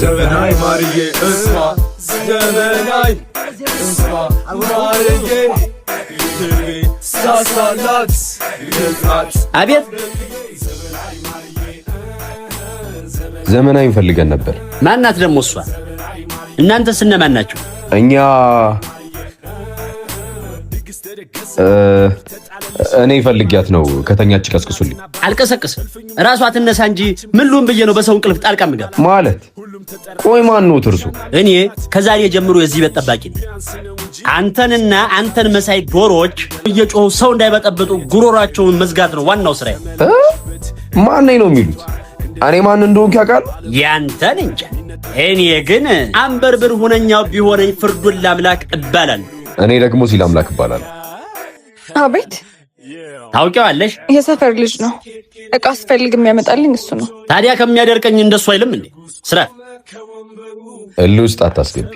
ዘመናይ ማርዬ እሷ ዘመናይ እሷ ማርዬ ልቤ ሳሳላት ልጥራት። አቤት። ዘመናዊ ፈልገን ነበር። ማናት ደግሞ እሷ? እናንተስ እነማን ናችሁ? እኛ እኔ ፈልጊያት ነው። ከተኛች ቀስቅሱልኝ። አልቀሰቅስም። እራሷ ትነሳ እንጂ ምን ልሁን ብዬ ነው በሰው እንቅልፍ ጣልቃ የምገባ? ማለት ቆይ ማን ነው እርሱ? እኔ ከዛሬ ጀምሮ የዚህ ቤት ጠባቂ ነኝ። አንተንና አንተን መሳይ ዶሮዎች እየጮሁ ሰው እንዳይበጠብጡ ጉሮሯቸውን መዝጋት ነው ዋናው ስራዬ። ማን ነው የሚሉት? እኔ ማን እንደሆንኩ ያውቃል? ያንተን እንጃ። እኔ ግን አንበርብር ሁነኛው ቢሆነኝ ፍርዱን ላምላክ እባላለሁ። እኔ ደግሞ ሲል አምላክ እባላለሁ። አቤት። ታውቂዋለሽ? የሰፈር ልጅ ነው። እቃ ስፈልግ የሚያመጣልኝ እሱ ነው። ታዲያ ከሚያደርቀኝ እንደሱ አይልም እንዴ? ስራ እልህ ውስጥ አታስገቢ።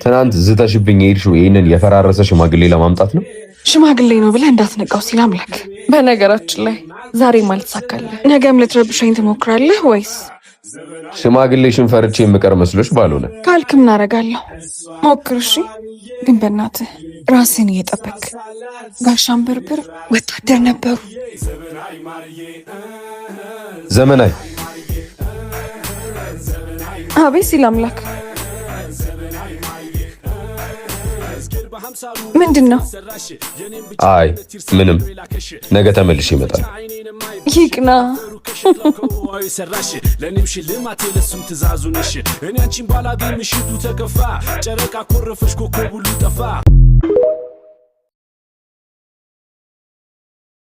ትናንት ዝተሽብኝ የሄድሽው ይህንን የፈራረሰ ሽማግሌ ለማምጣት ነው? ሽማግሌ ነው ብለህ እንዳትነቃው ሲል አምላክ። በነገራችን ላይ ዛሬም አልተሳካልህ። ነገም ልትረብሸኝ ትሞክራለህ ወይስ? ሽማግሌሽን ፈርቼ የምቀር መስሎሽ ባልሆነ። ካልክ ምን አደርጋለሁ? ሞክር እሺ። ግን በእናትህ ራስህን እየጠበክ። ጋሽ አንበርብር ወታደር ነበሩ። ዘመናዊ። አቤት ሲል አምላክ። ምንድን ነው? አይ ምንም፣ ነገ ተመልሼ እመጣለሁ። ይቅና። ለእኔም ሽልማቴ ለሱም ትእዛዙ ነሽ። እኔ አንቺን ባላገኝ ምሽቱ ተከፋ፣ ጨረቃ ኮረፈሽ፣ ኮከብ ሁሉ ጠፋ።